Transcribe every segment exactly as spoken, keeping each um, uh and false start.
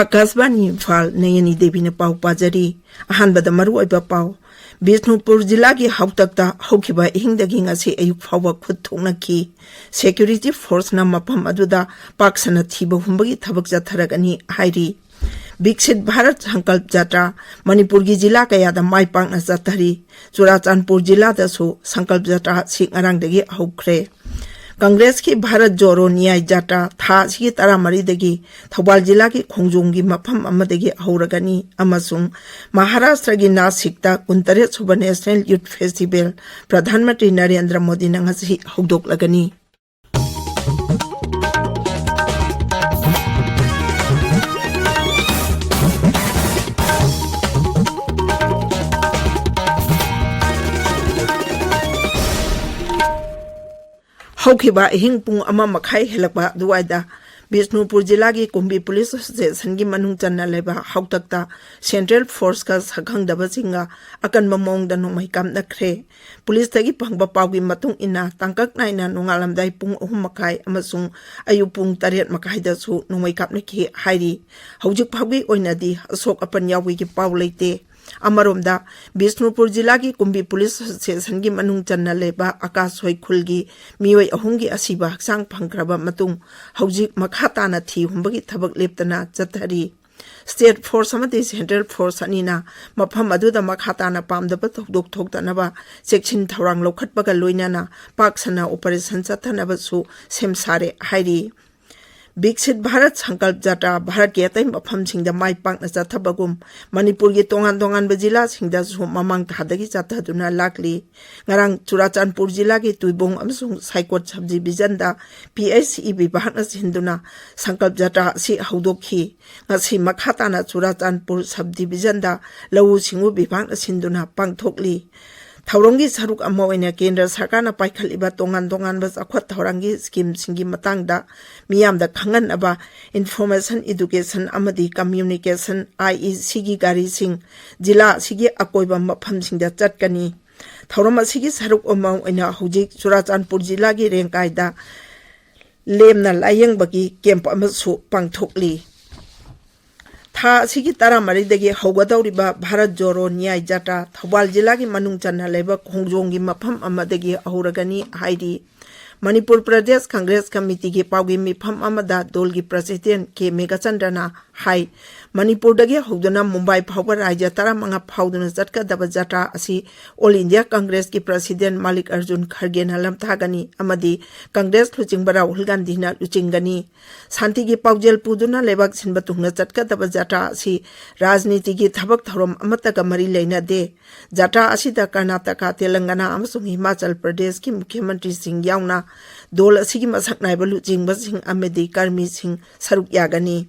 ꯑꯀꯥꯁꯕꯥꯅꯤ ꯏꯝꯐꯥꯜ, ꯅꯌꯅꯤ ꯗꯦꯕꯤꯅ ꯄꯥꯎ ꯄꯥꯖꯔꯤ꯫ ꯑꯍꯥꯟꯕꯗ ꯃꯔꯨꯑꯣꯏꯕ ꯄꯥꯎ꯫ ꯕꯤꯁꯅꯨꯄꯨꯔ ꯖꯤꯂꯥꯒꯤ ꯍꯥꯎꯇꯛꯇ ꯍꯧꯈꯤꯕ ꯑꯍꯤꯡꯗꯒꯤ ꯉꯁꯤ ꯑꯌꯨꯛ ꯐꯥꯎꯕ ꯈꯨꯠ ꯊꯣꯛꯅꯈꯤ꯫ ꯁꯦꯀ꯭ꯌꯨꯔꯤꯇꯤ ꯐꯣꯔꯁꯅ ꯃꯐꯝ ꯑꯗꯨꯗ ꯄꯥꯛ ꯁꯟꯅ ꯊꯤꯕ ꯍꯨꯝꯕꯒꯤ ꯊꯕꯛ ꯆꯠꯊꯔꯒꯅꯤ ꯍꯥꯏꯔꯤ꯫ ꯕꯤꯛꯁꯤꯠ ꯚꯥꯔꯠ ꯁꯪꯀꯜꯞ ꯖꯥꯇ꯭ꯔꯥ ꯃꯅꯤꯄꯨꯔꯒꯤ ꯖꯤꯂꯥ ꯀꯌꯥꯗ ꯃꯥꯏ ꯄꯥꯛꯅ ꯆꯠꯊꯔꯤ꯫ ꯆꯨꯔꯥꯆꯥꯟꯄꯨꯔ ꯖꯤꯂꯥꯗꯁꯨ ꯁꯪꯀꯜꯞ ꯖꯥꯇ꯭ꯔꯥ ꯑꯁꯤ ꯉꯔꯥꯡꯗꯒꯤ ꯍꯧꯈ꯭ꯔꯦ꯫ ꯀꯪꯒ꯭ꯔꯦꯁꯀꯤ ꯚꯥꯔꯠ ꯖꯣꯔꯣ ꯅ꯭ꯌꯥꯏ ꯖꯥꯇ꯭ꯔꯥ ꯊꯥ ꯑꯁꯤꯒꯤ ꯇꯔꯥꯃꯔꯤꯗꯒꯤ ꯊꯧꯕꯥꯜ ꯖꯤꯂꯥꯒꯤ ꯈꯣꯡꯖꯣꯝꯒꯤ ꯃꯐꯝ ꯑꯃꯗꯒꯤ ꯍꯧꯔꯒꯅꯤ ꯑꯃꯁꯨꯡ ꯃꯍꯥꯔꯥꯁꯇ꯭ꯔꯒꯤ ꯅꯥꯁꯤꯛꯇ ꯀꯨꯟꯇꯔꯦꯠ ꯁꯨꯕ national youth festival Pradhan Mantri Narendra ꯃꯣꯗꯤꯅ ꯉꯁꯤ ꯍꯧꯗꯣꯛꯂꯒꯅꯤ꯫ ꯍꯧꯈꯤꯕ ꯑꯍꯤꯡ ꯄꯨꯡ ꯑꯃ ꯃꯈꯥꯏ ꯍꯦꯜꯂꯛꯄ ꯑꯗꯨꯋꯥꯏꯗ ꯕꯤꯁꯅꯨꯄꯨꯔ ꯖꯤꯂꯥꯒꯤ ꯀꯨꯝꯕꯤ ꯄꯨꯂꯤꯁ ꯑꯦꯁꯣꯁꯤꯌꯦꯁꯟꯒꯤ ꯃꯅꯨꯡ ꯆꯟꯅ ꯂꯩꯕ ꯍꯥꯎꯇꯛꯇ ꯁꯦꯟꯇ꯭ꯔꯦꯜ ꯐꯣꯔꯁꯀ ꯁꯛꯈꯪꯗꯕꯁꯤꯡꯒ ꯑꯀꯟꯕ ꯃꯑꯣꯡꯗ ꯅꯣꯡꯃꯩ ꯀꯥꯞꯅꯈ꯭ꯔꯦ꯫ ꯄꯨꯂꯤꯁꯇꯒꯤ ꯐꯪꯕ ꯄꯥꯎꯒꯤ ꯃꯇꯨꯡ ꯏꯟꯅ, ꯇꯥꯡꯀꯛ ꯅꯥꯏꯅ ꯅꯣꯡꯉꯥꯜꯂꯝꯗꯥꯏ ꯄꯨꯡ ꯑꯍꯨꯝ ꯃꯈꯥꯏ ꯑꯃꯁꯨꯡ ꯑꯌꯨꯛ ꯄꯨꯡ ꯇꯔꯦꯠ ꯃꯈꯥꯏꯗꯁꯨ ꯅꯣꯡꯃꯩ ꯀꯥꯞꯅꯈꯤ ꯍꯥꯏꯔꯤ꯫ ꯍꯧꯖꯤꯛ ꯐꯥꯎꯒꯤ ꯑꯣꯏꯅꯗꯤ ꯑꯁꯣꯛ ꯑꯄꯟ ꯌꯥꯎꯕꯒꯤ ꯄꯥꯎ ꯂꯩꯇꯦ꯫ ꯑꯃꯔꯣꯝꯗ, ꯕꯤꯁꯅꯨꯄꯨꯔ ꯖꯤꯂꯥꯒꯤ ꯀꯨꯝꯕꯤ ꯄꯨꯂꯤꯁ ꯑꯦꯁꯣꯁꯤꯌꯦꯁꯟꯒꯤ ꯃꯅꯨꯡ ꯆꯟꯅ ꯂꯩꯕ ꯑꯀꯥꯁ ꯍꯣꯏ ꯈꯨꯜꯒꯤ ꯃꯤꯑꯣꯏ ꯑꯍꯨꯝꯒꯤ ꯑꯁꯤꯕ ꯍꯛꯆꯥꯡ ꯐꯪꯈ꯭ꯔꯕ ꯃꯇꯨꯡ, ꯍꯧꯖꯤꯛ ꯃꯈꯥ ꯇꯥꯅ ꯊꯤ ꯍꯨꯝꯕꯒꯤ ꯊꯕꯛ ꯂꯦꯞꯇꯅ ꯆꯠꯊꯔꯤ꯫ ꯁ꯭ꯇꯦꯠ ꯐꯣꯔꯁ ꯑꯃꯗꯤ ꯁꯦꯟꯇ꯭ꯔꯦꯜ ꯐꯣꯔꯁ ꯑꯅꯤꯅ ꯃꯐꯝ ꯑꯗꯨꯗ ꯃꯈꯥ ꯇꯥꯅ ꯄꯥꯝꯗꯕ ꯊꯧꯗꯣꯛ ꯊꯣꯛꯇꯅꯕ ꯆꯦꯛꯁꯤꯟ ꯊꯧꯔꯥꯡ ꯂꯧꯈꯠꯄꯒ ꯂꯣꯏꯅꯅ ꯄꯥꯛ ꯁꯟꯅ ꯑꯣꯄꯔꯦꯁꯟ ꯆꯠꯊꯅꯕꯁꯨ ꯁꯦꯝ ꯁꯥꯔꯦ ꯍꯥꯏꯔꯤ꯫ ꯕꯤꯛꯁꯤꯠ ꯚꯥꯔꯠ ꯁꯪꯀꯜꯞ ꯖꯥꯇ꯭ꯔꯥ ꯚꯥꯔꯠꯀꯤ ꯑꯇꯩ ꯃꯐꯝꯁꯤꯡꯗ ꯃꯥꯏ ꯄꯥꯛꯅ ꯆꯠꯊꯕꯒꯨꯝ, ꯃꯅꯤꯄꯨꯔꯒꯤ ꯇꯣꯉꯥꯟ ꯇꯣꯉꯥꯟꯕ ꯖꯤꯂꯥꯁꯤꯡꯗꯁꯨ ꯃꯃꯥꯡ ꯊꯥꯗꯒꯤ ꯆꯠꯊꯗꯨꯅ ꯂꯥꯛꯂꯤ꯫ ꯉꯔꯥꯡ ꯆꯨꯔꯥꯆꯥꯟꯄꯨꯔ ꯖꯤꯂꯥꯒꯤ ꯇꯨꯏꯕꯣꯡ ꯑꯃꯁꯨꯡ ꯁꯥꯏꯀꯣꯠ ꯁꯕ ꯗꯤꯕꯤꯖꯟꯗ ꯄꯤ ꯑꯩꯆ ꯏ ꯕꯤꯚꯥꯒꯅ ꯁꯤꯟꯗꯨꯅ ꯁꯪꯀꯜꯞ ꯖꯥꯇ꯭ꯔꯥ ꯑꯁꯤ ꯍꯧꯗꯣꯛꯈꯤ꯫ ꯉꯁꯤ ꯃꯈꯥ ꯇꯥꯅ ꯆꯨꯔꯥꯆꯥꯟꯄꯨꯔ ꯁꯕ ꯗꯤꯕꯤꯖꯟꯗ ꯂꯧꯎ ꯁꯤꯡꯎ ꯕꯤꯚꯥꯒꯅ ꯁꯤꯟꯗꯨꯅ ꯄꯥꯡꯊꯣꯛꯂꯤ꯫ ꯊꯧꯔꯝꯒꯤ ꯁꯔꯨꯛ ꯑꯃ ꯑꯣꯏꯅ ꯀꯦꯟꯗ꯭ꯔ ꯁꯔꯀꯥꯔꯅ ꯄꯥꯏꯈꯠꯂꯤꯕ ꯇꯣꯉꯥꯟ ꯇꯣꯉꯥꯟꯕ ꯆꯥꯎꯈꯠ ꯊꯧꯔꯥꯡꯒꯤ ꯁ꯭ꯀꯤꯝꯁꯤꯡꯒꯤ ꯃꯇꯥꯡꯗ ꯃꯤꯌꯥꯝꯗ ꯈꯪꯍꯟꯅꯕ ꯏꯟꯐꯣꯔꯃꯦꯁꯟ, ꯏꯗꯨꯀꯦꯁꯟ ꯑꯃꯗꯤ ꯀꯝꯃ꯭ꯌꯨꯅꯤꯀꯦꯁꯟ, ꯑꯥꯏ ꯏ ꯁꯤꯒꯤ ꯒꯥꯔꯤꯁꯤꯡ ꯖꯤꯂꯥ ꯑꯁꯤꯒꯤ ꯑꯀꯣꯏꯕ ꯃꯐꯝꯁꯤꯡꯗ ꯆꯠꯀꯅꯤ꯫ ꯊꯧꯔꯝ ꯑꯁꯤꯒꯤ ꯁꯔꯨꯛ ꯑꯃ ꯑꯣꯏꯅ ꯍꯧꯖꯤꯛ ꯆꯨꯔꯥꯆꯥꯟꯄꯨꯔ ꯖꯤꯂꯥꯒꯤ ꯔꯦꯡꯀꯥꯏꯗ ꯂꯦꯝꯅ ꯂꯥꯌꯦꯡꯕꯒꯤ ꯀꯦꯝꯞ ꯑꯃꯁꯨ ꯄꯥꯡꯊꯣꯛꯂꯤ꯫ ꯊꯥ ꯑꯁꯤꯒꯤ ꯇꯔꯥꯃꯔꯤꯗꯒꯤ ꯍꯧꯒꯗꯧꯔꯤꯕ ꯚꯥꯔꯠ ꯖꯣꯔꯣ ꯅ꯭ꯌꯥꯏ ꯖꯥꯇ꯭ꯔꯥ ꯊꯧꯕꯥꯜ ꯖꯤꯂꯥꯒꯤ ꯃꯅꯨꯡ ꯆꯟꯅ ꯂꯩꯕ ꯈꯣꯡꯖꯣꯝꯒꯤ ꯃꯐꯝ ꯑꯃꯗꯒꯤ ꯍꯧꯔꯒꯅꯤ ꯍꯥꯏꯔꯤ꯫ ꯃꯅꯤꯄꯨꯔ ꯄ꯭ꯔꯗꯦꯁ ꯀꯪꯒ꯭ꯔꯦꯁ ꯀꯃꯤꯇꯤꯒꯤ ꯄꯥꯎꯒꯤ ꯃꯤꯐꯝ ꯑꯃꯗ ꯗꯣꯜꯒꯤ ꯄ꯭ꯔꯁꯤꯗꯦꯟ ꯀꯦ ꯃꯦꯘꯆꯟꯗ꯭ꯔꯅ ꯍꯥꯏ, ꯃꯅꯤꯄꯨꯔꯗꯒꯤ ꯍꯧꯗꯨꯅ ꯃꯨꯝꯕꯥꯏ ꯐꯥꯎꯕ ꯔꯥꯖ꯭ꯌ ꯇꯔꯥꯃꯉꯥ ꯐꯥꯎꯗꯨꯅ ꯆꯠꯀꯗꯕ ꯖꯥꯇ꯭ꯔꯥ ꯑꯁꯤ ꯑꯣꯜ ꯏꯟꯗꯤꯌꯥ ꯀꯪꯒ꯭ꯔꯦꯁꯀꯤ ꯄ꯭ꯔꯁꯤꯗꯦꯟ ꯃꯥꯂꯤꯛ ꯑꯔꯖꯨꯟ ꯈꯔꯒꯦꯅ ꯂꯝꯊꯥꯒꯅꯤ ꯑꯃꯗꯤ ꯀꯪꯒ꯭ꯔꯦꯁ ꯂꯨꯆꯤꯡꯕ ꯔꯥꯍꯨꯜ ꯒꯥꯟꯙꯤꯅ ꯂꯨꯆꯤꯡꯒꯅꯤ꯫ ꯁꯥꯟꯇꯤꯒꯤ ꯄꯥꯎꯖꯦꯜ ꯄꯨꯗꯨꯅ ꯂꯩꯕꯥꯛ ꯁꯤꯟꯕ ꯊꯨꯡꯅ ꯆꯠꯀꯗꯕ ꯖꯥꯇ꯭ꯔꯥ ꯑꯁꯤ ꯔꯥꯖꯅꯤꯇꯤꯒꯤ ꯊꯕꯛ ꯊꯧꯔꯝ ꯑꯃꯠꯇꯒ ꯃꯔꯤ ꯂꯩꯅꯗꯦ꯫ ꯖꯥꯇ꯭ꯔꯥ ꯑꯁꯤꯗ ꯀꯔꯅꯥꯇꯀꯥ, ꯇꯦꯂꯪꯒꯅꯥ ꯑꯃꯁꯨꯡ ꯍꯤꯃꯥꯆꯜ ꯄ꯭ꯔꯗꯦꯁꯀꯤ ꯃꯨꯈ꯭ꯌ ꯃꯟꯇ꯭ꯔꯤꯁꯤꯡ ꯌꯥꯎꯅ ꯗꯣꯜ ꯑꯁꯤꯒꯤ ꯃꯁꯛ ꯅꯥꯏꯕ ꯂꯨꯆꯤꯡꯕꯁꯤꯡ ꯑꯃꯗꯤ ꯀꯔꯃꯤꯁꯤꯡ ꯁꯔꯨꯛ ꯌꯥꯒꯅꯤ꯫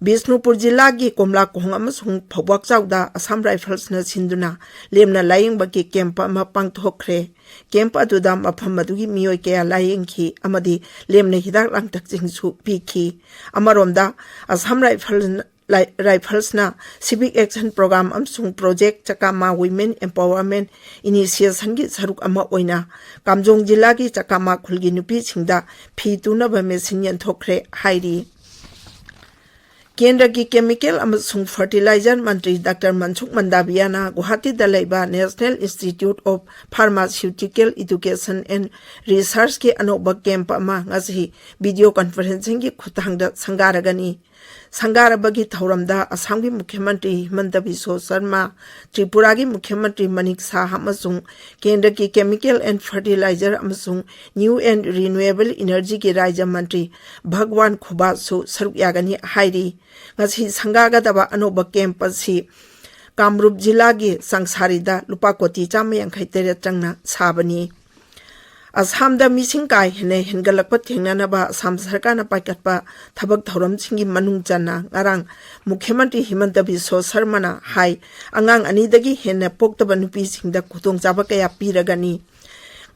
ꯕꯤꯁꯅꯨꯄꯨꯔ ꯖꯤꯂꯥꯒꯤ ꯀꯣꯝꯂꯥꯈꯣꯡ ꯑꯃꯁꯨꯡ ꯐꯧꯕꯥꯛꯆꯥꯎꯗ ꯑꯁꯥꯝ ꯔꯥꯏꯐꯜꯁꯅ ꯁꯤꯟꯗꯨꯅ ꯂꯦꯝꯅ ꯂꯥꯌꯦꯡꯕꯒꯤ ꯀꯦꯝꯞ ꯑꯃ ꯄꯥꯡꯊꯣꯛꯈ꯭ꯔꯦ꯫ ꯀꯦꯝꯞ ꯑꯗꯨꯗ ꯃꯐꯝ ꯑꯗꯨꯒꯤ ꯃꯤꯑꯣꯏ ꯀꯌꯥ ꯂꯥꯌꯦꯡꯈꯤ ꯑꯃꯗꯤ ꯂꯦꯝꯅ ꯍꯤꯗꯥꯛ ꯂꯥꯡꯊꯛꯁꯤꯡꯁꯨ ꯄꯤꯈꯤ꯫ ꯑꯃꯔꯣꯝꯗ, ꯑꯁꯥꯝ ꯔꯥꯏꯐꯜ, ꯂꯥꯏ-, ꯔꯥꯏꯐꯜꯁꯅ ꯁꯤꯚꯤꯛ ꯑꯦꯛꯁꯟ ꯄ꯭ꯔꯣꯒ꯭ꯔꯥꯝ ꯑꯃꯁꯨꯡ ꯄ꯭ꯔꯣꯖꯦꯛ ꯆꯀꯥꯃꯥ ꯋꯤꯃꯦꯟ ꯑꯦꯝꯄꯥꯋꯔꯃꯦꯟ ꯏꯅꯤꯁꯤꯌꯦꯁꯟꯒꯤ ꯁꯔꯨꯛ ꯑꯃ ꯑꯣꯏꯅ ꯀꯥꯝꯖꯣꯡ ꯖꯤꯂꯥꯒꯤ ꯆꯀꯥꯃꯥ ꯈꯨꯜꯒꯤ ꯅꯨꯄꯤꯁꯤꯡꯗ ꯐꯤ ꯇꯨꯅꯕ ꯃꯦꯁꯤꯟ ꯌꯦꯟꯊꯣꯛꯈ꯭ꯔꯦ ꯍꯥꯏꯔꯤ꯫ ꯀꯦꯟꯗ꯭ꯔꯒꯤ ꯀꯦꯃꯤꯀꯦꯜ ꯑꯃꯁꯨꯡ ꯐꯔꯇꯤꯂꯥꯏꯖꯔ ꯃꯟꯇ꯭ꯔꯤ ꯗꯥꯛꯇꯔ ꯃꯟꯁꯨꯈ ꯃꯟꯗꯥꯕꯤꯌꯥꯅ ꯒꯨꯋꯥꯍꯥꯇꯤꯗ ꯂꯩꯕ National Institute of Pharmaceutical Education and Researchꯀꯤ ꯑꯅꯧꯕ ꯀꯦꯝꯞ ꯑꯃ ꯉꯁꯤ ꯚꯤꯗꯤꯑꯣ ꯀꯟꯐꯔꯦꯟꯁꯤꯡꯒꯤ ꯈꯨꯠꯊꯥꯡꯗ ꯁꯪꯒꯥꯔꯒꯅꯤ꯫ ꯁꯪꯒꯥꯔꯕꯒꯤ ꯊꯧꯔꯝꯗ ꯑꯁꯥꯝꯒꯤ ꯃꯨꯈ꯭ꯌ ꯃꯟꯇ꯭ꯔꯤ ꯍꯤꯃꯟꯇ ꯕꯤꯁ꯭ꯋ ꯁꯔꯃ, ꯇ꯭ꯔꯤꯄꯨꯔꯥꯒꯤ ꯃꯨꯈ꯭ꯌ ꯃꯟꯇ꯭ꯔꯤ ꯃꯅꯤꯛ ꯁꯥꯍ ꯑꯃꯁꯨꯡ ꯀꯦꯟꯗ꯭ꯔꯒꯤ ꯀꯦꯃꯤꯀꯦꯜ ꯑꯦꯟ ꯐꯔꯇꯤꯂꯥꯏꯖꯔ ꯑꯃꯁꯨꯡ ꯅ꯭ꯌꯨ ꯑꯦꯟ ꯔꯤꯅ꯭ꯌꯨꯑꯦꯕꯜ ꯏꯅꯔꯖꯤꯒꯤ ꯔꯥꯖ꯭ꯌ ꯃꯟꯇ꯭ꯔꯤ ꯚꯒꯋꯥꯟ ꯈꯨꯕꯥꯁꯁꯨ ꯁꯔꯨꯛ ꯌꯥꯒꯅꯤ ꯍꯥꯏꯔꯤ꯫ ꯉꯁꯤ ꯁꯪꯒꯥꯒꯗꯕ ꯑꯅꯧꯕ ꯀꯦꯝꯞ ꯑꯁꯤ ꯀꯥꯝꯔꯨꯞ ꯖꯤꯂꯥꯒꯤ ꯆꯪꯁꯥꯔꯤꯗ ꯂꯨꯄꯥ ꯀꯣꯇꯤ ꯆꯥꯝꯃ ꯌꯥꯡꯈꯩ ꯇꯔꯦꯠ ꯆꯪꯅ ꯁꯥꯕꯅꯤ꯫ ꯑꯁꯥꯝꯗ ꯃꯤꯁꯤꯡ ꯀꯥ ꯍꯦꯟꯅ ꯍꯦꯟꯒꯠꯂꯛꯄ ꯊꯦꯡꯅꯅꯕ ꯑꯁꯥꯝ ꯁꯔꯀꯥꯔꯅ ꯄꯥꯏꯈꯠꯄ ꯊꯕꯛ ꯊꯧꯔꯝꯁꯤꯡꯒꯤ ꯃꯅꯨꯡ ꯆꯟꯅ ꯉꯔꯥꯡ ꯃꯨꯈ꯭ꯌ ꯃꯟꯇ꯭ꯔꯤ ꯍꯤꯃꯟꯇ ꯕꯤꯁ꯭ꯋ ꯁꯔꯃꯅ ꯍꯥꯏ, ꯑꯉꯥꯡ ꯑꯅꯤꯗꯒꯤ ꯍꯦꯟꯅ ꯄꯣꯛꯇꯕ ꯅꯨꯄꯤꯁꯤꯡꯗ ꯈꯨꯗꯣꯡꯆꯥꯕ ꯀꯌꯥ ꯄꯤꯔꯒꯅꯤ꯫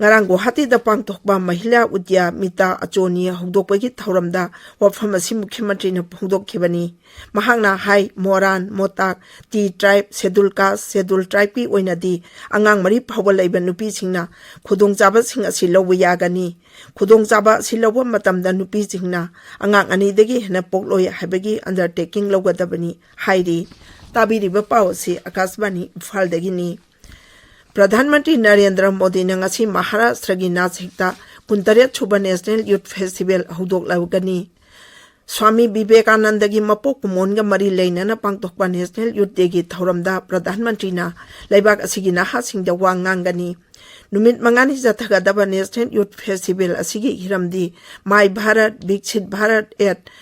ꯉꯔꯥꯡ ꯒꯨꯋꯥꯍꯥꯇꯤꯗ ꯄꯥꯡꯊꯣꯛꯄ ꯃꯍꯤꯂꯥ ꯎꯗ꯭ꯌꯥꯃꯤꯇꯥ ꯑꯆꯣꯅꯤ ꯍꯧꯗꯣꯛꯄꯒꯤ ꯊꯧꯔꯝꯗ ꯋꯥꯐꯝ ꯑꯁꯤ ꯃꯨꯈ꯭ꯌ ꯃꯟꯇ꯭ꯔꯤꯅ ꯐꯣꯡꯗꯣꯛꯈꯤꯕꯅꯤ꯫ ꯃꯍꯥꯛꯅ ꯍꯥꯏ, ꯃꯣꯔꯥꯟ, ꯃꯣꯇꯥꯛ, ꯇꯤ ꯇ꯭ꯔꯥꯏꯕ, ꯁꯦꯗꯨꯜ ꯀꯥꯁ, ꯁꯦꯗꯨꯜ ꯇ꯭ꯔꯥꯏꯕꯀꯤ ꯑꯣꯏꯅꯗꯤ ꯑꯉꯥꯡ ꯃꯔꯤ ꯐꯥꯎꯕ ꯂꯩꯕ ꯅꯨꯄꯤꯁꯤꯡꯅ ꯈꯨꯗꯣꯡꯆꯥꯕꯁꯤꯡ ꯑꯁꯤ ꯂꯧꯕ ꯌꯥꯒꯅꯤ꯫ ꯈꯨꯗꯣꯡꯆꯥꯕ ꯑꯁꯤ ꯂꯧꯕ ꯃꯇꯝꯗ ꯅꯨꯄꯤꯁꯤꯡꯅ ꯑꯉꯥꯡ ꯑꯅꯤꯗꯒꯤ ꯍꯦꯟꯅ ꯄꯣꯛꯂꯣꯏ ꯍꯥꯏꯕꯒꯤ undertaking ꯂꯧꯒꯗꯕꯅꯤ ꯍꯥꯏꯔꯤ꯫ ꯇꯥꯕꯤꯔꯤꯕ ꯄꯥꯎ ꯑꯁꯤ ꯑꯀꯥꯁꯕꯥꯅꯤ ꯏꯝꯐꯥꯜꯗꯒꯤꯅꯤ꯫ ꯄ꯭ꯔꯙꯥꯟ ꯃꯟꯇ꯭ꯔꯤ ꯅꯔꯦꯟꯗ꯭ꯔ ꯃꯣꯗꯤꯅ ꯉꯁꯤ ꯃꯍꯥꯔꯥꯁꯇ꯭ꯔꯒꯤ ꯅꯥꯁꯤꯛꯇ ꯀꯨꯟꯇꯔꯦꯠ ꯁꯨꯕ National Youth Festival ꯍꯧꯗꯣꯛꯂꯒꯅꯤ꯫ ꯁ꯭ꯋꯥꯃꯤ ꯕꯤꯕꯦꯀꯥꯅꯟꯗꯒꯤ ꯃꯄꯣꯛ ꯀꯨꯝꯑꯣꯟꯒ ꯃꯔꯤ ꯂꯩꯅꯅ ꯄꯥꯡꯊꯣꯛꯄ National Youth Dayꯒꯤ ꯊꯧꯔꯝꯗ ꯄ꯭ꯔꯙꯥꯟ ꯃꯟꯇ꯭ꯔꯤꯅ ꯂꯩꯕꯥꯛ ꯑꯁꯤꯒꯤ ꯅꯍꯥꯁꯤꯡꯗ ꯋꯥ ꯉꯥꯡꯒꯅꯤ꯫ ꯅꯨꯃꯤꯠ ꯃꯉꯥꯅꯤ ꯆꯠꯊꯒꯗꯕ National Youth Festival ꯑꯁꯤꯒꯤ ꯍꯤꯔꯝꯗꯤ My Bharat, Viksit Bharat at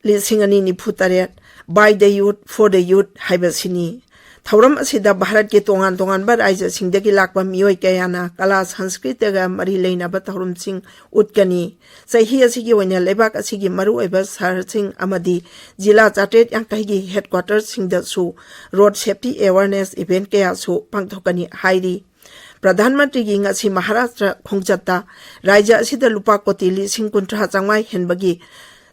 ꯂꯤꯁꯤꯡ ꯑꯅꯤ ꯅꯤꯐꯨ ꯇꯔꯦꯠ, By the Youth, for the Youth ꯍꯥꯏꯕꯁꯤꯅꯤ꯫ ꯊꯧꯔꯝ ꯑꯁꯤꯗ ꯚꯥꯔꯠꯀꯤ ꯇꯣꯉꯥꯟ ꯇꯣꯉꯥꯟꯕ ꯔꯥꯖ꯭ꯌꯁꯤꯡꯗꯒꯤ ꯂꯥꯛꯄ ꯃꯤꯑꯣꯏ ꯀꯌꯥꯅ ꯀꯂꯥ ꯁꯪꯁꯀ꯭ꯔꯤꯇꯤꯒ ꯃꯔꯤ ꯂꯩꯅꯕ ꯊꯧꯔꯝꯁꯤꯡ ꯎꯠꯀꯅꯤ꯫ ꯆꯍꯤ ꯑꯁꯤꯒꯤ ꯑꯣꯏꯅ ꯂꯩꯕꯥꯛ ꯑꯁꯤꯒꯤ ꯃꯔꯨꯑꯣꯏꯕ ꯁꯍꯔꯁꯤꯡ ꯑꯃꯗꯤ ꯖꯤꯂꯥ ꯆꯥꯇ꯭ꯔꯦꯠ ꯌꯥꯡꯈꯩꯒꯤ headquarterꯁꯤꯡꯗꯁꯨ road safety awareness event ꯀꯌꯥꯁꯨ ꯄꯥꯡꯊꯣꯛꯀꯅꯤ ꯍꯥꯏꯔꯤ꯫ ꯄ꯭ꯔꯙꯥꯟ ꯃꯟꯇ꯭ꯔꯤꯒꯤ ꯉꯁꯤ ꯃꯍꯥꯔꯥꯁꯇ꯭ꯔ ꯈꯣꯡꯆꯠꯇ ꯔꯥꯖ꯭ꯌ ꯑꯁꯤꯗ ꯂꯨꯄꯥ ꯀꯣꯇꯤ ꯂꯤꯁꯤꯡ ꯀꯨꯟꯊ꯭ꯔꯥ ꯆꯥꯝꯃꯉꯥ ꯍꯦꯟꯕꯒꯤ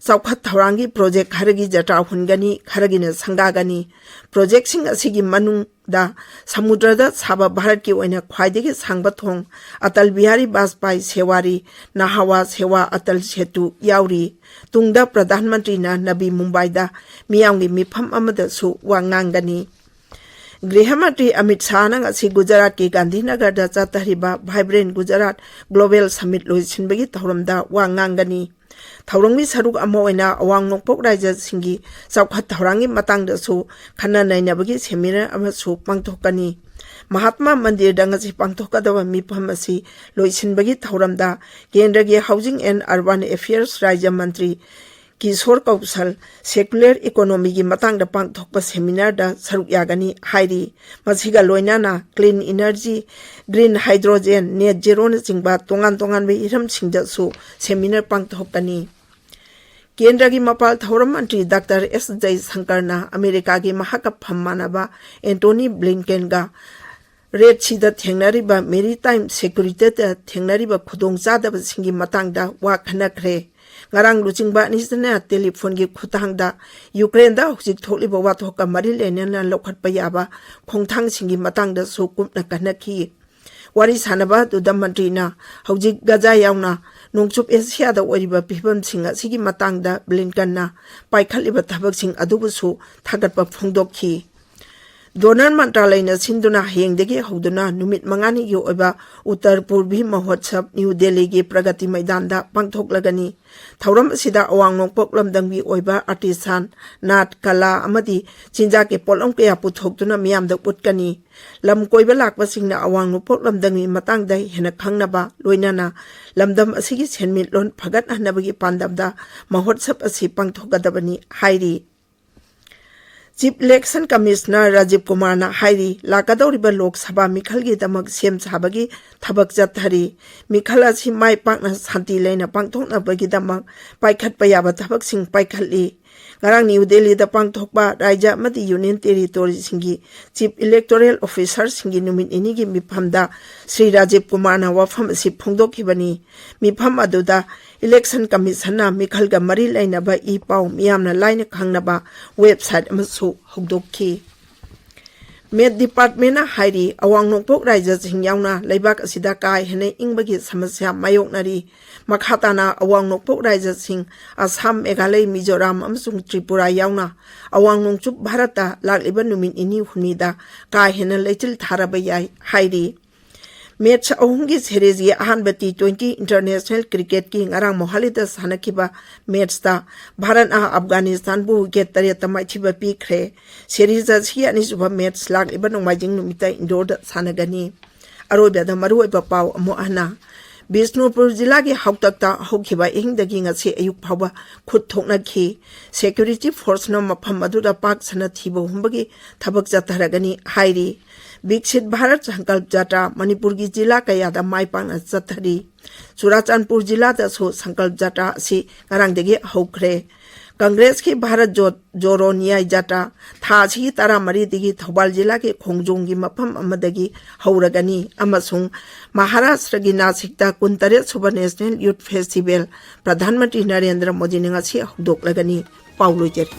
ꯆꯥꯎꯈꯠ ꯊꯧꯔꯥꯡꯒꯤ project ꯈꯔꯒꯤ ꯖꯇ꯭ꯔꯥ ꯍꯨꯟꯒꯅꯤ, ꯈꯔꯒꯤꯅ ꯁꯪꯒꯥꯒꯅꯤ꯫ Projectꯁꯤꯡ ꯑꯁꯤꯒꯤ ꯃꯅꯨꯡꯗ ꯁꯃꯨꯗ꯭ꯔꯗ ꯁꯥꯕ ꯚꯥꯔꯠꯀꯤ ꯑꯣꯏꯅ ꯈ꯭ꯋꯥꯏꯗꯒꯤ ꯁꯥꯡꯕ ꯊꯣꯡ ꯑꯇꯜ ꯕꯤꯍꯥꯔꯤ ꯕꯥꯖꯄꯥꯏ ꯁꯦꯋꯥꯔꯤ, ꯅꯍꯥꯋꯥ ꯁꯦꯋꯥ ꯑꯇꯜ ꯁꯦꯇꯨ ꯌꯥꯎꯔꯤ꯫ ꯇꯨꯡꯗ ꯄ꯭ꯔꯙꯥꯟ ꯃꯟꯇ꯭ꯔꯤꯅ ꯅꯕꯤ ꯃꯨꯝꯕꯥꯏꯗ ꯃꯤꯌꯥꯝꯒꯤ ꯃꯤꯐꯝ ꯑꯃꯗꯁꯨ ꯋꯥ ꯉꯥꯡꯒꯅꯤ꯫ ꯒ꯭ꯔꯤꯍ ꯃꯟꯇ꯭ꯔꯤ ꯑꯃꯤꯠ ꯁꯥꯍꯅ ꯉꯁꯤ ꯒꯨꯖꯔꯥꯠꯀꯤ ꯒꯥꯟꯙꯤꯅꯒꯔꯗ ꯆꯠꯊꯔꯤꯕ Vibrant Gujarat Global Summit ꯂꯣꯏꯁꯤꯟꯕꯒꯤ ꯊꯧꯔꯝꯗ ꯋꯥ ꯉꯥꯡꯒꯅꯤ꯫ ꯊꯧꯔꯝꯒꯤ ꯁꯔꯨꯛ ꯑꯃ ꯑꯣꯏꯅ ꯑꯋꯥꯡ ꯅꯣꯡꯄꯣꯛ ꯔꯥꯖ꯭ꯌꯁꯤꯡꯒꯤ ꯆꯥꯎꯈꯠ ꯊꯧꯔꯥꯡꯒꯤ ꯃꯇꯥꯡꯗꯁꯨ ꯈꯟꯅ ꯅꯩꯅꯕꯒꯤ seminar ꯑꯃꯁꯨ ꯄꯥꯡꯊꯣꯛꯀꯅꯤ꯫ ꯃꯍꯥꯠꯃꯥ ꯃꯟꯗꯤꯔꯗ ꯉꯁꯤ ꯄꯥꯡꯊꯣꯛꯀꯗꯕ ꯃꯤꯐꯝ ꯑꯁꯤ ꯂꯣꯏꯁꯤꯟꯕꯒꯤ ꯊꯧꯔꯝꯗ ꯀꯦꯟꯗ꯭ꯔꯒꯤ Housing and Urban Affairs ꯔꯥꯖ꯭ꯌ ꯃꯟꯇ꯭ꯔꯤ ꯀꯤꯁꯣꯔ ꯀꯧꯁꯜ circular economyꯒꯤ ꯃꯇꯥꯡꯗ ꯄꯥꯡꯊꯣꯛꯄ seminarꯗ ꯁꯔꯨꯛ ꯌꯥꯒꯅꯤ ꯍꯥꯏꯔꯤ꯫ ꯃꯁꯤꯒ ꯂꯣꯏꯅꯅ clean energy, green hydrogen, net zeroꯅꯆꯤꯡꯕ ꯇꯣꯉꯥꯟ ꯇꯣꯉꯥꯟꯕ ꯍꯤꯔꯝꯁꯤꯡꯗꯁꯨ seminar ꯄꯥꯡꯊꯣꯛꯀꯅꯤ꯫ ꯀꯦꯟꯗ꯭ꯔꯒꯤ ꯃꯄꯥꯜ ꯊꯧꯔꯝ ꯃꯟꯇ꯭ꯔꯤ ꯗꯥꯛꯇꯔ ꯑꯦꯁ ꯖꯌꯁꯪꯀꯔꯅ ꯑꯃꯦꯔꯤꯀꯥꯒꯤ ꯃꯍꯥꯛꯀ ꯐꯝ ꯃꯥꯟꯅꯕ ꯑꯦꯟꯇꯣꯅꯤ ꯕ꯭ꯂꯤꯟꯀꯦꯟꯒ ꯔꯦꯗ ꯁꯤꯗ ꯊꯦꯡꯅꯔꯤꯕ ꯃꯦꯔꯤꯇꯥꯏꯝ ꯁꯦꯀ꯭ꯌꯨꯔꯤꯇꯤꯗ ꯊꯦꯡꯅꯔꯤꯕ ꯈꯨꯗꯣꯡꯆꯥꯗꯕꯁꯤꯡꯒꯤ ꯃꯇꯥꯡꯗ ꯋꯥ ꯈꯟꯅꯈ꯭ꯔꯦ꯫ ꯉꯔꯥꯡ ꯂꯨꯆꯤꯡꯕ ꯑꯅꯤꯁꯤꯅ ꯇꯦꯂꯤꯐꯣꯟꯒꯤ ꯈꯨꯠꯊꯥꯡꯗ ꯌꯨꯀ꯭ꯔꯦꯟꯗ ꯍꯧꯖꯤꯛ ꯊꯣꯛꯂꯤꯕ ꯋꯥꯊꯣꯛꯀ ꯃꯔꯤ ꯂꯩꯅꯅ ꯂꯧꯈꯠꯄ ꯌꯥꯕ ꯈꯣꯡꯊꯥꯡꯁꯤꯡꯒꯤ ꯃꯇꯥꯡꯗꯁꯨ ꯀꯨꯞꯅ ꯈꯟꯅꯈꯤ꯫ ꯋꯥꯔꯤ ꯁꯥꯟꯅꯕ ꯑꯗꯨꯗ ꯃꯟꯇ꯭ꯔꯤꯅ ꯍꯧꯖꯤꯛ ꯒꯖꯥ ꯌꯥꯎꯅ ꯅꯣꯡꯆꯨꯞ ꯑꯦꯁꯤꯌꯥꯗ ꯑꯣꯏꯔꯤꯕ ꯐꯤꯕꯝꯁꯤꯡ ꯑꯁꯤꯒꯤ ꯃꯇꯥꯡꯗ ꯕ꯭ꯂꯤꯟꯀꯟꯅ ꯄꯥꯏꯈꯠꯂꯤꯕ ꯊꯕꯛꯁꯤꯡ ꯑꯗꯨꯕꯨꯁꯨ ꯊꯥꯒꯠꯄ ꯐꯣꯡꯗꯣꯛꯈꯤ꯫ ꯗꯣꯅꯔ ꯃꯟꯇ꯭ꯔꯥꯂꯌꯅ ꯁꯤꯟꯗꯨꯅ ꯍꯌꯦꯡꯗꯒꯤ ꯍꯧꯗꯨꯅ ꯅꯨꯃꯤꯠ ꯃꯉꯥꯅꯤꯒꯤ ꯑꯣꯏꯕ ꯎꯠꯇꯔ ꯄꯨꯔꯕꯤ ꯃꯍꯣꯠꯁꯕ ꯅ꯭ꯌꯨ ꯗꯦꯜꯂꯤꯒꯤ ꯄ꯭ꯔꯒꯇꯤ ꯃꯩꯗꯥꯟꯗ ꯄꯥꯡꯊꯣꯛꯂꯒꯅꯤ꯫ ꯊꯧꯔꯝ ꯑꯁꯤꯗ ꯑꯋꯥꯡ ꯅꯣꯡꯄꯣꯛ ꯂꯝꯗꯝꯒꯤ ꯑꯣꯏꯕ ꯑꯥꯔꯇꯤꯁꯥꯟ, ꯅꯥꯠ, ꯀꯂꯥ ꯑꯃꯗꯤ ꯆꯤꯟꯖꯥꯛꯀꯤ ꯄꯣꯠꯂꯝ ꯀꯌꯥ ꯄꯨꯊꯣꯛꯇꯨꯅ ꯃꯤꯌꯥꯝꯗ ꯎꯠꯀꯅꯤ꯫ ꯂꯝ ꯀꯣꯏꯕ ꯂꯥꯛꯄꯁꯤꯡꯅ ꯑꯋꯥꯡ ꯅꯣꯡꯄꯣꯛ ꯂꯝꯗꯝꯒꯤ ꯃꯇꯥꯡꯗ ꯍꯦꯟꯅ ꯈꯪꯅꯕ, ꯂꯣꯏꯅꯅ ꯂꯝꯗꯝ ꯑꯁꯤꯒꯤ ꯁꯦꯟꯃꯤꯠꯂꯣꯟ ꯐꯒꯠꯍꯟꯅꯕꯒꯤ ꯄꯥꯟꯗꯝꯗ ꯃꯍꯣꯠꯁꯕ ꯑꯁꯤ ꯄꯥꯡꯊꯣꯛꯀꯗꯕꯅꯤ ꯍꯥꯏꯔꯤ꯫ ꯆꯤꯐ ꯏꯂꯦꯛꯁꯟ ꯀꯃꯤꯁꯅꯔ ꯔꯥꯖꯤꯕ ꯀꯨꯃꯥꯔꯅ ꯍꯥꯏꯔꯤ, ꯂꯥꯛꯀꯗꯧꯔꯤꯕ ꯂꯣꯛ ꯁꯚꯥ ꯃꯤꯈꯜꯒꯤꯗꯃꯛ ꯁꯦꯝ ꯁꯥꯕꯒꯤ ꯊꯕꯛ ꯆꯠꯊꯔꯤ꯫ ꯃꯤꯈꯜ ꯑꯁꯤ ꯃꯥꯏ ꯄꯥꯛꯅ ꯁꯥꯟꯇꯤ ꯂꯩꯅ ꯄꯥꯡꯊꯣꯛꯅꯕꯒꯤꯗꯃꯛ ꯄꯥꯏꯈꯠꯄ ꯌꯥꯕ ꯊꯕꯛꯁꯤꯡ ꯄꯥꯏꯈꯠꯂꯤ꯫ ꯉꯔꯥꯡ ꯅ꯭ꯌꯨ ꯗꯦꯜꯂꯤꯗ ꯄꯥꯡꯊꯣꯛꯄ ꯔꯥꯏꯖ꯭ꯌ ꯑꯃꯗꯤ ꯌꯨꯅꯤꯌꯟ ꯇꯦꯔꯤꯇꯣꯔꯤꯁꯤꯡꯒꯤ ꯆꯤꯐ ꯏꯂꯦꯛꯇꯣꯔꯦꯜ ꯑꯣꯐꯤꯁꯥꯔꯁꯤꯡꯒꯤ ꯅꯨꯃꯤꯠ ꯅꯤꯅꯤꯒꯤ ꯃꯤꯐꯝꯗ ꯁ꯭ꯔꯤ ꯔꯥꯖꯤꯕ ꯀꯨꯃꯥꯔꯅ ꯋꯥꯐꯝ ꯑꯁꯤ ꯐꯣꯡꯗꯣꯛꯈꯤꯕꯅꯤ꯫ ꯃꯤꯐꯝ ꯑꯗꯨꯗ ꯏꯂꯦꯛꯁꯟ ꯀꯃꯤꯁꯟꯅ ꯃꯤꯈꯜꯒ ꯃꯔꯤ ꯂꯩꯅꯕ ꯏ ꯄꯥꯎ ꯃꯤꯌꯥꯝꯅ ꯂꯥꯏꯅ ꯈꯪꯅꯕ ꯋꯦꯕꯁꯥꯏꯠ ꯑꯃꯁꯨ ꯍꯧꯗꯣꯛꯈꯤ꯫ ꯃꯦꯠ ꯗꯤꯄꯥꯔꯠꯃꯦꯟꯅ ꯍꯥꯏꯔꯤ, ꯑꯋꯥꯡ ꯅꯣꯡꯄꯣꯛ ꯔꯥꯏꯖ꯭ꯌꯁꯤꯡ ꯌꯥꯎꯅ ꯂꯩꯕꯥꯛ ꯑꯁꯤꯗ ꯀꯥ ꯍꯦꯟꯅ ꯏꯪꯕꯒꯤ ꯁꯃꯁ꯭ꯌꯥ ꯃꯥꯌꯣꯛꯅꯔꯤ꯫ ꯃꯈꯥ ꯇꯥꯅ ꯑꯋꯥꯡ ꯅꯣꯡꯄꯣꯛ ꯔꯥꯏꯖ꯭ꯌꯁꯤꯡ ꯑꯁꯥꯝ, ꯃꯦꯘꯥꯂꯌ, ꯃꯤꯖꯣꯔꯥꯝ ꯑꯃꯁꯨꯡ ꯇ꯭ꯔꯤꯄꯨꯔꯥ ꯌꯥꯎꯅ ꯑꯋꯥꯡ ꯅꯣꯡꯆꯨꯞ ꯚꯥꯔꯠꯇ ꯂꯥꯛꯂꯤꯕ ꯅꯨꯃꯤꯠ ꯅꯤꯅꯤ ꯍꯨꯝꯅꯤꯗ ꯀꯥ ꯍꯦꯟꯅ ꯂꯩꯆꯤꯜ ꯊꯥꯔꯕ ꯌꯥꯏ ꯍꯥꯏꯔꯤ꯫ ꯃꯦꯠꯆ ꯑꯍꯨꯝꯒꯤ ꯁꯦꯔꯤꯖꯒꯤ ꯑꯍꯥꯟꯕ ꯇꯤ ꯇ꯭ꯋꯦꯟꯇꯤ ꯏꯟꯇꯔꯅꯦꯁꯅꯦꯜ ꯀ꯭ꯔꯤꯀꯦꯠꯀꯤ ꯉꯔꯥꯡ ꯃꯣꯍꯥꯂꯤꯗ ꯁꯥꯟꯅꯈꯤꯕ ꯃꯦꯠꯆꯇ ꯚꯥꯔꯠꯅ ꯑꯐꯒꯥꯅꯤꯁꯇꯥꯟꯕꯨ ꯋꯤꯀꯦꯠ ꯇꯔꯦꯠꯇ ꯃꯥꯏꯊꯤꯕ ꯄꯤꯈ꯭ꯔꯦ꯫ ꯁꯦꯔꯤꯖ ꯑꯁꯤꯒꯤ ꯑꯅꯤꯁꯨꯕ ꯃꯦꯠꯆ ꯂꯥꯛꯂꯤꯕ ꯅꯣꯡꯃꯥꯏꯖꯤꯡ ꯅꯨꯃꯤꯠꯇ ꯏꯟꯗꯣꯔꯗ ꯁꯥꯟꯅꯒꯅꯤ꯫ ꯑꯔꯣꯏꯕꯗ ꯃꯔꯨꯑꯣꯏꯕ ꯄꯥꯎ ꯑꯃꯨꯛ ꯍꯟꯅ꯫ ꯕꯤꯁꯅꯨꯄꯨꯔ ꯖꯤꯂꯥꯒꯤ ꯍꯥꯎꯇꯛꯇ ꯍꯧꯈꯤꯕ ꯑꯍꯤꯡꯗꯒꯤ ꯉꯁꯤ ꯑꯌꯨꯛ ꯐꯥꯎꯕ ꯈꯨꯠ ꯊꯣꯛꯅꯈꯤ꯫ ꯁꯦꯀ꯭ꯌꯨꯔꯤꯇꯤ ꯐꯣꯔꯁꯅ ꯃꯐꯝ ꯑꯗꯨꯗ ꯄꯥꯛ ꯁꯟꯅ ꯊꯤꯕ ꯍꯨꯝꯕꯒꯤ ꯊꯕꯛ ꯆꯠꯊꯔꯒꯅꯤ ꯍꯥꯏꯔꯤ꯫ ꯕꯤꯛꯁꯤꯠ ꯚꯥꯔꯠ ꯁꯪꯀꯜꯞ ꯖꯥꯇ꯭ꯔꯥ ꯃꯅꯤꯄꯨꯔꯒꯤ ꯖꯤꯂꯥ ꯀꯌꯥꯗ ꯃꯥꯏ ꯄꯥꯛꯅ ꯆꯠꯊꯔꯤ꯫ ꯆꯨꯔꯥꯆꯥꯟꯄꯨꯔ ꯖꯤꯂꯥꯗꯁꯨ ꯁꯪꯀꯜꯞ ꯖꯥꯇ꯭ꯔꯥ ꯑꯁꯤ ꯉꯔꯥꯡꯗꯒꯤ ꯍꯧꯈ꯭ꯔꯦ꯫ ꯀꯪꯒ꯭ꯔꯦꯁꯀꯤ ꯚꯥꯔꯠ ꯖꯣ-, ꯖꯣꯔꯣ ꯅ꯭ꯌꯥꯏ ꯖꯥꯇ꯭ꯔꯥ ꯊꯥ ꯑꯁꯤꯒꯤ ꯇꯔꯥꯃꯔꯤꯗꯒꯤ ꯊꯧꯕꯥꯜ ꯖꯤꯂꯥꯒꯤ ꯈꯣꯡꯖꯣꯝꯒꯤ ꯃꯐꯝ ꯑꯃꯗꯒꯤ ꯍꯧꯔꯒꯅꯤ ꯑꯃꯁꯨꯡ ꯃꯍꯥꯔꯥꯁꯇ꯭ꯔꯒꯤ ꯅꯥꯁꯤꯛꯇ ꯀꯨꯟꯇꯔꯦꯠ ꯁꯨꯕ national youth festival Pradhan Mantri Narendra ꯃꯣꯗꯤꯅ ꯉꯁꯤ ꯍꯧꯗꯣꯛꯂꯒꯅꯤ꯫ ꯄꯥꯎ ꯂꯣꯏꯖꯔꯦ꯫